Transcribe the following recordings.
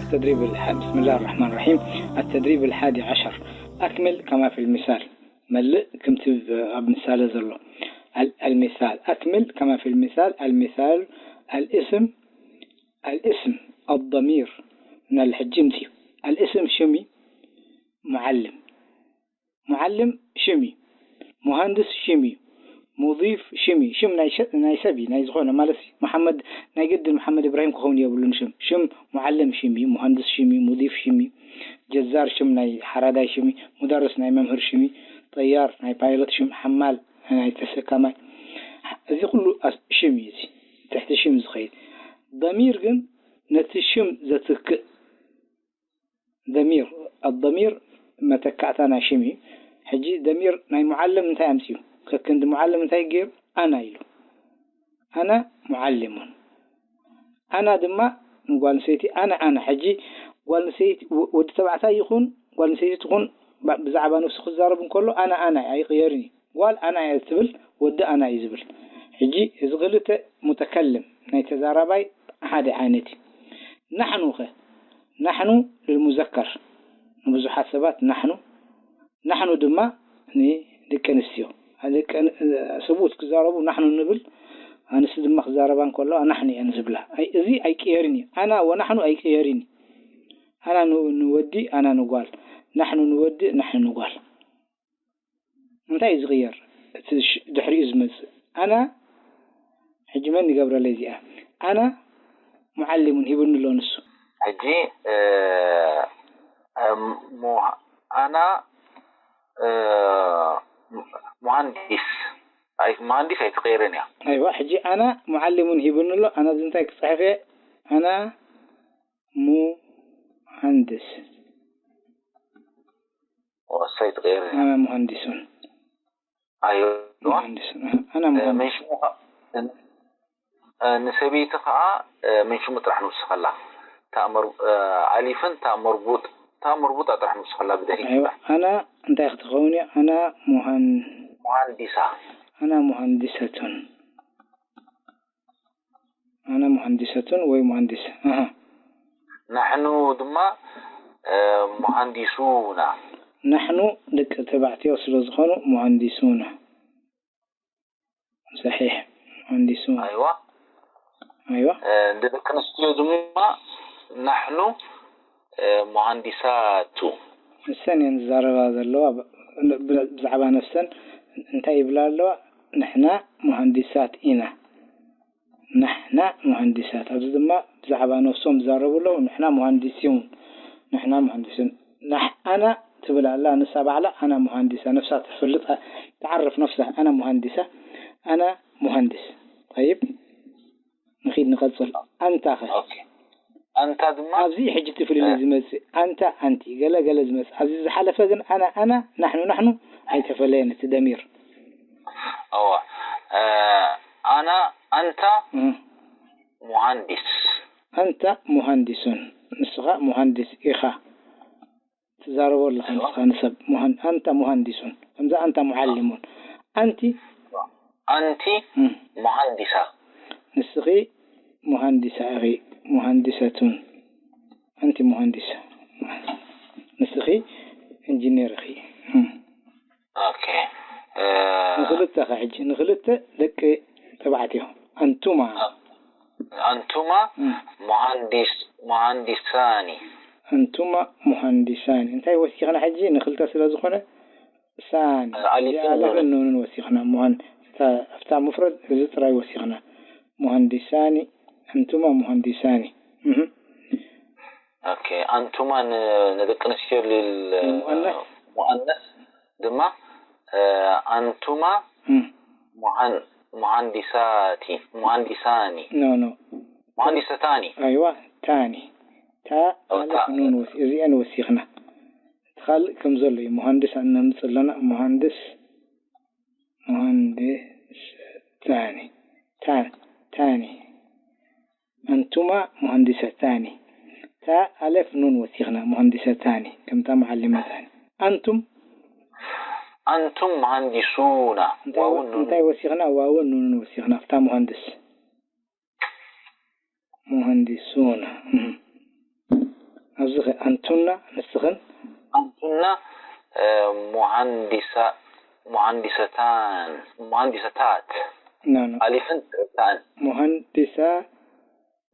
التدريب الح... بسم الله الرحمن الرحيم. التدريب الحادي عشر. أكمل كما في المثال. መልእ ከምቲ ኣብ ምሳሌ ዘሎ። ال- المثال. أكمل كما في المثال. المثال الاسم الاسم الضمير من الحجي متي. الاسم ሽሚ معلم معلم ሽሚ مهندس ሽሚ مضيف ሽሚ ሽም ናይ ሸ- ናይ ሰብ እዩ ናይ ዝኾነ ማለት እዩ። መሓመድ ናይ ግድን መሓመድ ኢብራሂም ክኸውን የብሉን ሽም ሽም معلم ሽሚ مهندس ሽሚ مضيف ሽሚ جزار ሽም ናይ ሓራዳይ ሽሚ مدرس ናይ መምህር ሽሚ طيار ናይ ፓይሎት ሽም حمال ናይ ተሰካማይ እዚ ኩሉ ኣስ- ሽም እዩ እዚ ትሕቲ ሽም ዝኸይድ ضمير ግን ነቲ ሽም ዘትክእ ضمير الضمير መተካእታ ናይ ሽም እዩ። ሕጂ ضمير ናይ معلم እንታይ ኣምፅኡ? ከክንዲ معلم እንታይ ገይሩ? أنا ኢሉ። أنا معلم. أنا ድማ ንጓል ኣንስተይቲ أنا أنا ሕጂ ጓል ኣንስተይቲ ወ- ወዲ ተባዕታይ ይኹን ጓል ኣንስተይቲ ትኹን ባ- ብዛዕባ ነብሱ ክዛረብ እንከሎ أنا أنا ኣይቕየርን እዩ። ጓል أنا እያ ትብል፣ ወዲ أنا እዩ ዝብል። ሕጂ እዚ ክልተ متكلم ናይ ተዛራባይ ሓደ ዓይነት እዩ። نحن ኸ نحن للمذكر ንብዙሓት ሰባት نحن نحن ድማ ንደቂ ኣንስትዮ ደቂ ኣን- ሰብኡት ክዛረቡ نحن ንብል ኣንስቲ ድማ ክዛረባ እንከለዋ نحن እየን ዝብላ ኣይ- እዚ ኣይቅየርን እዩ أنا ونحن ኣይቅየርን እዩ أنا ን- ንወዲ أنا ንጓል نحن ንወዲ نحن ንጓል እንታይ እዩ ዝቕየር እቲ ሽ- ድሕሪኡ ዝመፅእ أنا ሕጂ መን ይገብረለይ እዚኣ أنا معلم ሂቡኒ ኣሎ ንሱ ሕጂ እ፣ እ፣ ሙ- ኣና እ፣ ሙሃንዲስ ኣይ- ሙሃንዲስ ኣይትቐይርን እያ ኣይዋ ሕጂ أنا معلم ሂቡኒ ኣሎ ኣነ እዚ እንታይ ክፅሕፍ እየ أنا مهندس ወሳይ ትቐይርን እያ أنا مهندس ኣዮ مهندس أنا مهندس ምን ሽሙ ኸ- እ፣ ንሰበይቲ ከዓ እ፣ ምን ሽሙ ጥራሕ ንውስኸላ ታእ መር- እ፣ ኣሊፍን ታእ መርቡጥ ታእ መርቡጣ ጥራሕ ንውስኸላ ብደሂ أيوة أنا እንታይ ክትኸውን እያ أنا مهن ሙሃንዲሳ أنا مهندسة أنا مهندسة ወይ مهندس أها ንሕኑ ድማ እ፣ ሙሃንዲሱና نحن ደቂ ተባዕትዮ ስለ ዝኾኑ مهندسون صحيح مهندسون ኣይዋ أيوة እ፣ ንደቂ ኣንስትዮ ድማ ናሕኑ እ፣ ሙሃንዲሳቱ ንሰን እየን ዝዛረባ ዘለዋ ብ- ብ- ብዛዕባ ነፍሰን እንታይ ይብላ ኣለዋ ንሕና ሙሃንዲሳት ኢና ንሕና ሙሃንዲሳት ኣብዚ ድማ ብዛዕባ ነፍሶም ዝዛረቡ ኣለዉ ንሕና ሙሃንዲስዩን ንሕና ሙሃንዲስን ናሕ ኣና ትብል ኣላ ንሳ ባዕላ ኣና ሙሃንዲሳ ነፍሳ ትፈልጥ ትዓርፍ ነፍሳ ኣና ሙሃንዲሳ ኣና ሙሃንዲስ طيب ንኺድ ንቐፅል ኣንታ ኸ ኦኬ ኣንታ ድማ ኣብዚ ሕጂ እቲ ፍልልይ ዝመፅእ ኣንታ ኣንቲ ገለ ገለ ዝመፅእ ኣብዚ ዝሓለፈ ግን ኣና ኣና ናሕኑ ናሕኑ ኣይተፈለየን እቲ ደሚር እዋ እ፣ ኣና ኣንታ እህ። ሙሃንዲስ ኣንታ ሙሃንዲሱን ንስኻ ሙሃንዲስ ኢኻ ትዛረቦ ኣለኻ ንስኻ ንሰብ ሙሃን ኣንታ ሙሃንዲሱን ከምዛ ኣንታ ሙዓሊሙን ኣንቲ ኣንቲ እህ። ሙሃንዲሳ ንስኺ ሙሃንዲሳ ኢኺ ሙሃንዲሰቱን ኣንቲ ሙሃንዲስ ንስኺ ኢንጂነር ኢኺ እህ። ኦኬ እ፣ ንክልተ ከ ሕጂ ንክልተ ደቂ ተባዕትዮ ኣንቱማ ኣንቱማ እም፣ ሙሃንዲስ ሙሃንዲሳኒ ኣንቱማ ሙሃንዲሳኒ እንታይ ወሲኽና ሕጂ ንክልተ ስለ ዝኾነ ሳኒ ኣሊፍን ኣሊፍን ኑንን። ኑንን ወሲኽና ሙሃን እታ- ኣብታ ሙፍረድ እዚ ጥራይ ወሲኽና ሙሃንዲሳኒ ኣንቱማ ሙሃንዲሳኒ እህ። ኦኬ ኣንቱማ ን- ንደቂ ኣንስትዮ ሊል ሙአነስ። ሙአነስ ድማ እ፣ ኣንቱማ እህ። ሙሃን- ሙሃንዲሳቲ ሙሃንዲሳኒ ኖ ኖ ሙሃንዲሰታኒ ኣይዋ ታኒ ታ ኦ፣ ኣለፍ ታ- ኑን ወስ እዚአን ወሲኽና እቲ ካልእ ከም ዘሎ እዩ መሃንድስ ኣነምፅ ኣለና መሃንድስ መሃንድስ ታኒ ታ- ታኒ ኣንቱማ መሃንዲሰታኒ ታ ኣለፍ ኑን ወሲኽና መሃንዲሰታኒ ከምታ መዓሊመታኒ ኣንቱም ኣንቱም መሃንዲሱና እንታይ ዋውን ኑን እንታይ ወሲኽና ዋውን ኑንን ወሲኽና ኣብታ መሃንድስ መሃንዲሱና እህ። እዚ ኸ ኣንቱና ንስኽን? ኣንቱና ሙሃንዲሳ ሙሃንዲሰታን ሙሃንዲሰታት ኖ ኖ ኣሊፍን ታን ሙሃንዲሳ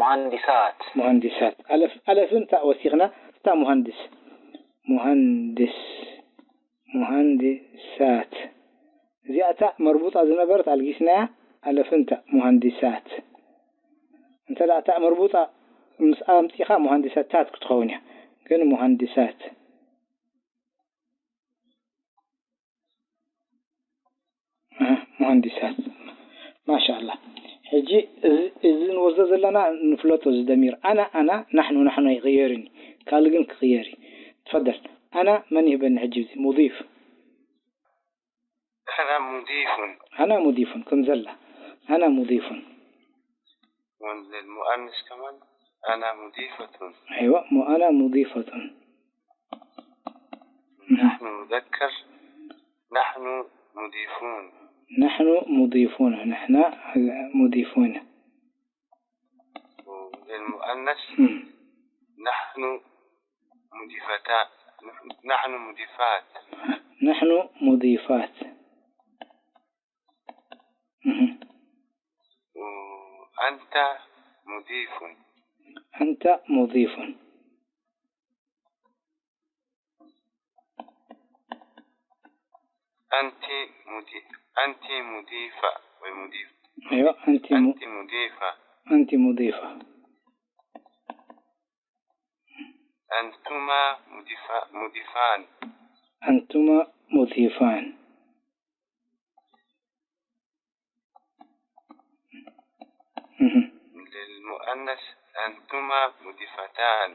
ሙሃንዲሳት ሙሃንዲሳት ኣለፍ ኣለፍን ታእ ወሲኽና። ስታ ሙሃንዲስ ሙሃንዲስ ሙሃንዲሳት። እዚኣ ታእ መርቡጣ ዝነበረት ኣልጊስናያ። ኣለፍን ታእ ሙሃንዲሳት። እንተ ደኣ ታእ መርቡጣ ምስ ኣምጺኻ ሙሃንዲሳታት ክትኸውን እያ። ግን ሙሃንዲሳት ሙሃንዲሳት ማሻኣላ። ሕጂ እዚ ንወስዶ ዘለና ንፍለጦ እዚ ደሚር ኣና ኣና ናሕኑ ናሕኑ ኣይቕየርን እዩ። ካልእ ግን ክቕየር እዩ። ትፈደል ኣና መን ይህበኒ ሕጂ እዚ ሙዲፍ أنا مضيف ኣና ሙዲፉን ከም ዘላ ኣና ሙዲፉን وللمؤنث كمان أنا مضيفة ኣይዋ ሞ ኣና ሙዲፈቱን نحن مذكر نحن مضيفون ናሕኑ ሙዲፉን ንሕና ሙዲፉን وللمؤنث እም። نحن مضيفتان نحن مضيفات ናሕኑ ሙዲፋት እም። وأنت مضيف ኣንታ ሙዲፉን أنت مضي أنت مضيفة ومضيف ኣይዋ ኣንቲ ሙ- أنت مضيفة ኣንቲ ሙዲፋ أنتما مضيفا مضيفان ኣንቱማ ሙዲፋን እም። للمؤنث أنتما مضيفتان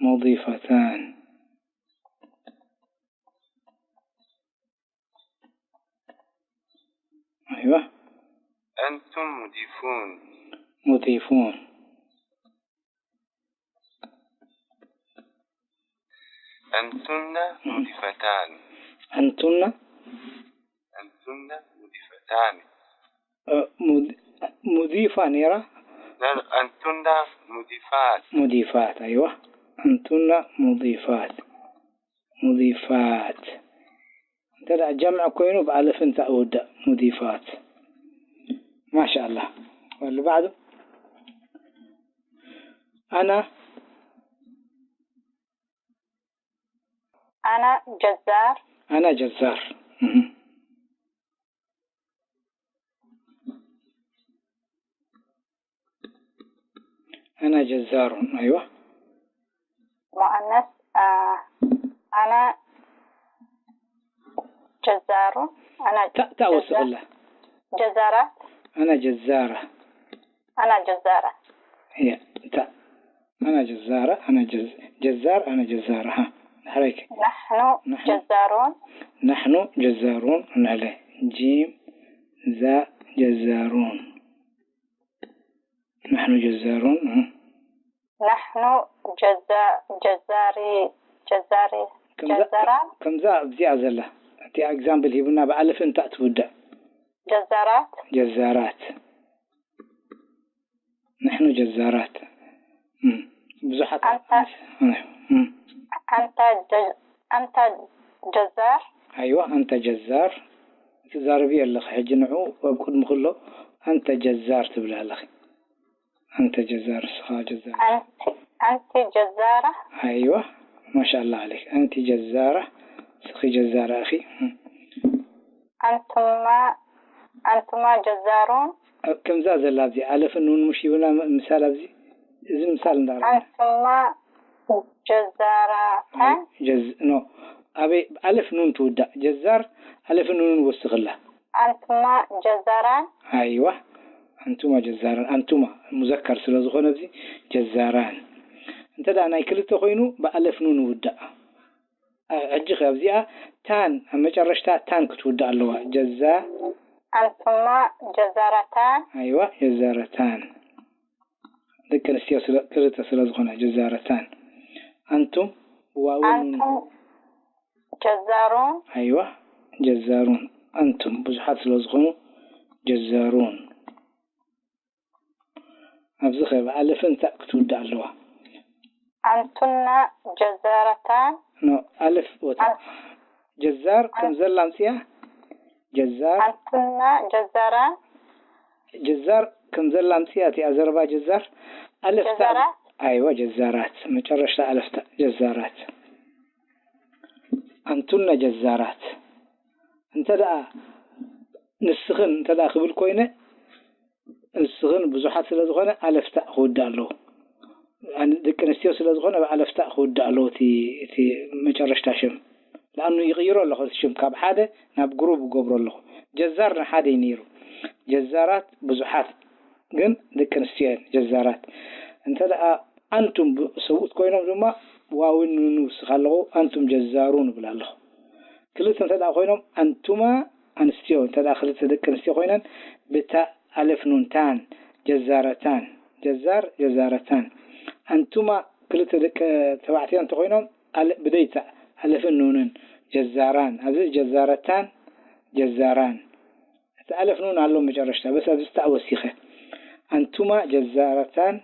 ሙዲፈታን ኣይዋ أنتم مضيفون ሙዲፉን أنتن مضيفتان ኣንቱና أنتن مضيفتان እ፣ ሙድ- ሙዲፋ ነይራ لا لا، أنتن مضيفات ሙዲፋት ኣይዋ ኣንቱና ሙዲፋት ሙዲፋት እንተ ደኣ ጀምዕ ኮይኑ ብኣለፍን ታእ ውዳእ ሙዲፋት ማሻኣላ ወል ባዕዱ ኣና أنا جزار ኣና ጀዛር እህ። ኣና ጀዛሩን ኣይዋ مؤنث آه، أنا جزار أنا ታእ ታእ ወስኽላ جزارة ኣና ጀዛራ أنا جزارة እያ ታእ ኣና ጀዛራ ኣና ጀዝ- ጀዛር ኣና ጀዛራ ሃ ድሕረይክ نحن نحن. جزارون ናሕኑ ጀዛሩን ንዕለ ጂም ዛ ጀዛሩን ናሕኑ ጀዛሩን እ። نحن جزا جزاري جزاري ከምዛ- جزرة ከምዛ ኣብዚኣ ዘላ እቲ example ሂብና ብኣለፍ እንታይ ትውዳእ جزرات ጀዛራት ንሕኑ ጀዛራት እም፣ ብዙሓት ኣንታ- እም፣ أنت ج... أنت جزار ኣይዋ ኣንተ ጀዛር ትዛረቢ ኣለኺ ሕጂ ንዑ ኣብ ቅድሚ ክሎ ኣንተ ጀዛር ትብሊ ኣለኺ ኣንተ ጀዛር ንስኻ ጀዛር أنت أنت جزارة ኣይዋ ማሻላ ዓለይክ ኣንቲ ጀዛራ ንስኺ ጀዛራ እኺ እም። أنتما أنتما جزارون ኣብ ከምዛ ዘላ ኣብዚ ኣለፍ ኑን ሙሽ ይብላ ምሳል ኣብዚ እዚ ምሳል እንዳረ أنتما جزارتان ጀዝ ኖ ኣበይ ኣለፍ ኑን ትውዳእ ጀዛር ኣለፍ ኑን ወስኽላ أنتما جزران ኣይዋ ኣንቱማ ጀዛራን ኣንቱማ ሙዘከር ስለ ዝኾነ ኣብዚ ጀዛራን እንተ ደኣ ናይ ክልተ ኮይኑ ብኣለፍ ኑን ይውዳእ ሕጂ ኸ ኣብዚኣ ታን ኣብ መጨረሽታ ታን ክትውዳእ ኣለዋ ጀዛ أنتما جزرتان ኣይዋ ጀዛረታን ደቂ ኣንስትዮ ስለ ክልተ ስለ ዝኾና ጀዛረታን ኣንቱም ዋውን أنتم جزارون ኣይዋ ጀዛሩን ኣንቱም ብዙሓት ስለ ዝኾኑ ጀዛሩን ኣብዚ ኸ ብኣለፍን ታእ ክትውዳእ ኣለዋ ኣንቱና ጀዛራታን። ኖ፣ ኣልፍ ቦታ። ኣን- ጀዛር ከም ኣን- ዘላ ኣምጽያ። ጀዛር። ኣንቱና ጀዛራን። ጀዛር ከም ዘላ ኣምጽያ እቲኣ ዘረባ ጀዛር። ኣልፍታ። ጀዛራት? ኣይዋ፣ ጀዛራት። መጨረሽታ ኣልፍታ። ጀዛራት። ኣንቱና ጀዛራት። እንተ ደኣ ንስኽን እንተ ደኣ ክብል ኮይነ፣ ንስኽን ብዙሓት ስለ ዝኾነ ኣልፍታ ክውዳእ ኣለዎ። ኣን-፣ ደቂ ኣንስትዮ ስለ ዝኾነ ብኣልፍታ ክውዳእ ኣለዎ እቲ፣ እቲ መጨረሽታ ሽም። ለኣኑ ይቕይሮ ኣለኹ እቲ ሽም፣ ካብ ሓደ ናብ ግሩብ እገብሮ ኣለኹ። ጀዛር ንሓደ እዩ ነይሩ። ጀዛራት ብዙሓት፣ ግን ደቂ ኣንስትዮ እየን ጀዛራት። እንተ ደኣ ኣንቱም ብ-፣ ሰብኡት ኮይኖም ድማ ዋውን ኑን ይውስኽ ኣለኹ፣ ኣንቱም ጀዛሩን እብል ኣለኹ። ክልተ እንተ ደኣ ኮይኖም፣ ኣንቱማ ኣንስትዮ እንተ ደኣ ክልተ ደቂ ኣንስትዮ ኮይነን፣ ብታ ኣልፍ ኑን ታን፣ ጀዛረታን፣ ጀዛር፣ ጀዛረታን። ኣንቱማ ክልተ ደቂ ተባዕትዮ እንተ ኮይኖም፣ ኣል-፣ ብደይታ ኣልፍን ኑንን፣ ጀዛራን። ኣብዚ ጀዛረታን፣ ጀዛራን። እቲ ኣልፍ ኑን ኣሎ መጨረሽታ፣ በስ ኣብዚ ስታእ ወሲኸ። ኣንቱማ ጀዛረታን፣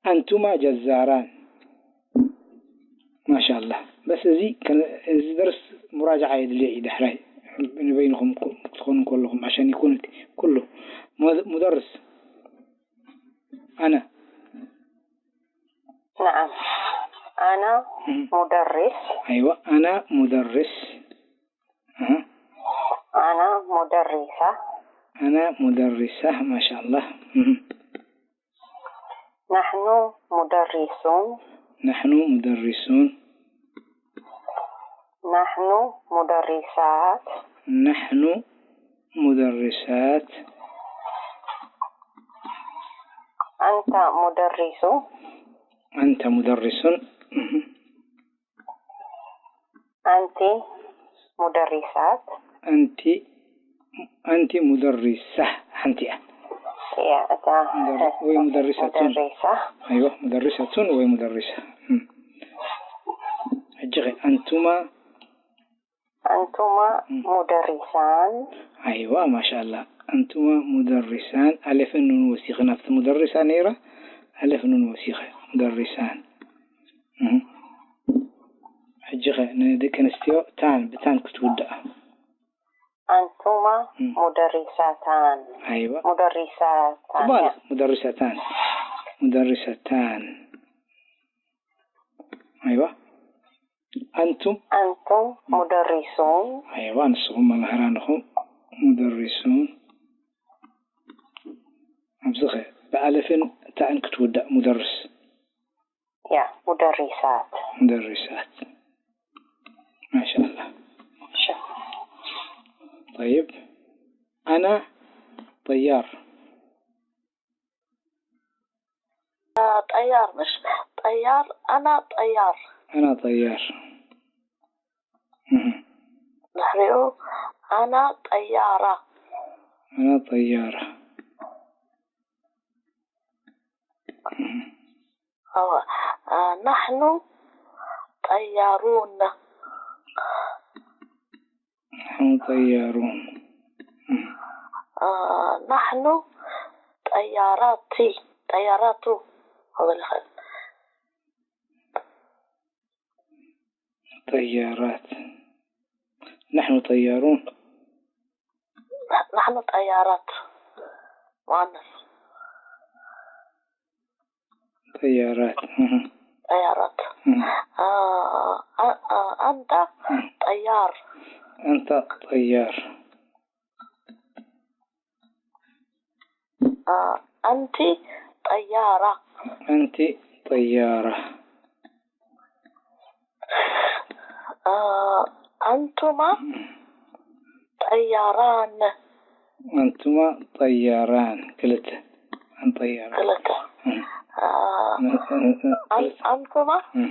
ኣንቱማ ጀዛራን። ማሻኣላህ። በስ እዚ ከ-፣ እዚ ደርስ ሙራጃዓ የድልዮ እዩ ዳሕራይ። ንበይንኹም ኩ-፣ ክትኾኑ ከለኹም፣ ዓሻን ይኩን እቲ ኩሉ። ሙደ-፣ ሙደርስ። ኣነ። نعم. أنا እም። مدرس. ኣይዋ፣ ኣና ሙደርስ። ኣሃ። أنا مدرسة. ኣና ሙደርሳ፣ ማሻኣላህ። እም። نحن مدرسون. ናሕኑ ሙደርሱን። نحن مدرسات. ናሕኑ ሙደርሳት። أنت مدرس. ኣንተ ሙደርሱን። እም። أنت مدرسات. ኣንቲ፣ ኣንቲ ሙደርሳ ሓንቲ እያ። እያ፣ እታ ሙደር-፣ ወይ ሙደርሳቱን። مدرسة. ኣይዋ፣ ሙደርሳቱን ወይ ሙደርሳ። እም። ሕጂ ኸ፣ ኣንቱማ። أنتما እም። مدرسان. ኣይዋ፣ ማሻኣላ። ኣንቱማ ሙደርሳን፣ ኣሌፍን ኑን ወሲኸ፣ ናብቲ ሙደርሳ ነይራ፣ ኣሌፍ ኑን ወሲኸ፣ ሙደርሳን። እም። ሕጂ ኸ፣ ንደቂ ኣንስትዮ ታን፣ ብታን ክትውዳእ። أنتما እም። مدرستان. ኣይዋ። مدرستان. ጽቡቕ፣ ሙደርሰታን። ሙደርሰታን። ኣይዋ። ኣንቱም። أنتم مدرسون. ኣይዋ፣ ንስኹም መምህራን ኢኹም። ሙደርሱን። ኣብዚ ኸ፣ ብኣለፍን ታእን ክትውዳእ ሙደርስ። يا مدرسات. ሙደርሳት። ማሻኣላ። شكرا. ጠይብ። ኣና ጠያር። ጠያር፣ مش ጠያር፣ ኣና ጠያር። ኣና ጠያር። እህ። ድሕሪኡ ኣና ጠያራ። ኣና ጠያራ። እህ። أو، آه، نحن طيارون. نحن طيارون. آه، نحن طيارات. طيارات. هذا الخير. طيارات. نحن طيارون. نحن طيارات. مؤنث. طيارات. مهم. طيارات. مهم. آه، آه، آه، أنت مهم. طيار. أنت طيار. آه، أنت طيارة. أنت طيارة. آه، أنتما طياران. أنتما طياران. ክልተ። ኣን ጠያራን። ክልተ። እም። آه، ን-፣ ን-፣ ን-፣ أن-، ክልተ። أنتما እም።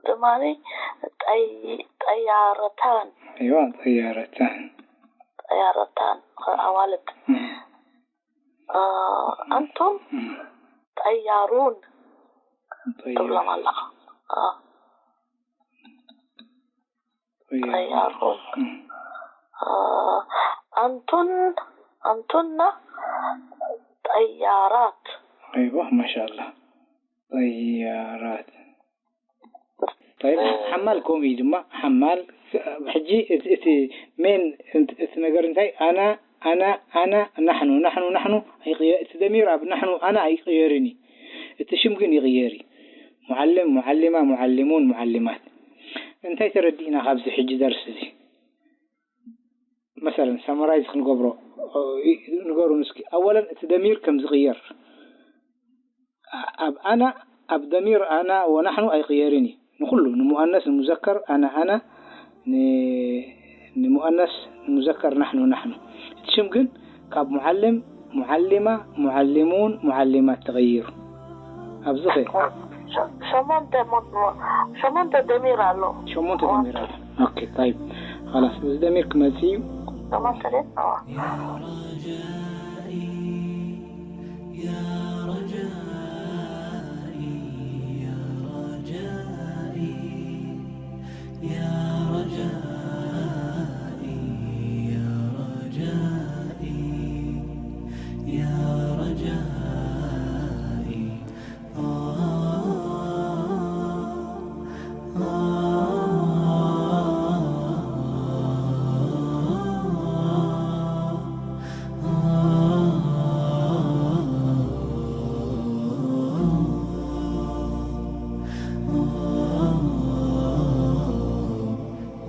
ድማኒ ጠይ-፣ ጠያረታን። ኣይዋ፣ ጠያረታን። ጠያረታን፣ ኣዋልድ። እም። آه، أنتم እም። طيارون ጠያር። ትብሎም ኣለኻ። آه. طيارون. طيارون. እም። آه، أنتن، أنتن طيارات. ኣይዋ፣ ማሻኣላ። ጠያራት። طيب ሓማል ከምኡ እዩ ድማ ሓማል። ሕጂ እቲ እቲ ሜን እቲ ነገር እንታይ ኣና ኣና ኣና ናሕኑ ናሕኑ ናሕኑ ኣይቅየ- እቲ ደሚር ኣብ ናሕኑ ኣና ኣይቅየርን እዩ። እቲ ሽም ግን ይቕየር እዩ። ሙዓልም፣ ሙዓልማ፣ ሙዓልሙን፣ ሙዓልማት። እንታይ ተረዲእና ካብዚ ሕጂ ደርሲ እዚ? መሰለን ሳመራይዝ ክንገብሮ ንገሩን እስኪ። ኣወለን እቲ ደሚር ከም ዝቕየር ኣብ ኣና ኣብ ደሚር ኣና ወናሕኑ ኣይቕየርን እዩ። ንኹሉ ንሙኣነስ ንሙዘከር ኣና ኣና ንሙኣነስ ንሙዘከር ናሕኑ ናሕኑ። እቲ ሽም ግን ካብ ሙዓልም፣ ሙዓልማ፣ ሙዓልሙን፣ ሙዓልማት ተቐይሩ። ኣብዚ ኸ ሸሞንተ ሸሞንተ ደሚር ኣሎ። ሸሞንተ ደሚር ኣሎ። ኦኬ طيب خلاص እዚ ደሚር ክመጽእ እዩ። ሸሞንተ ደሚር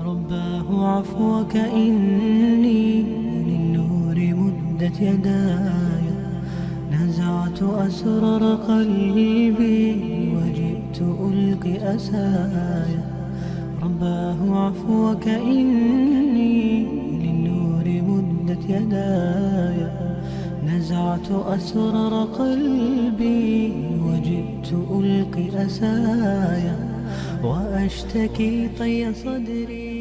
رباه عفوك إني للنور مدت يداي، نزعت أسرار قلبي وجئت ألقي أسايا. رباه عفوك إني للنور مدت يداي، نزعت أسرار قلبي وجئت ألقي أسايا، وأشتكي طي صدري.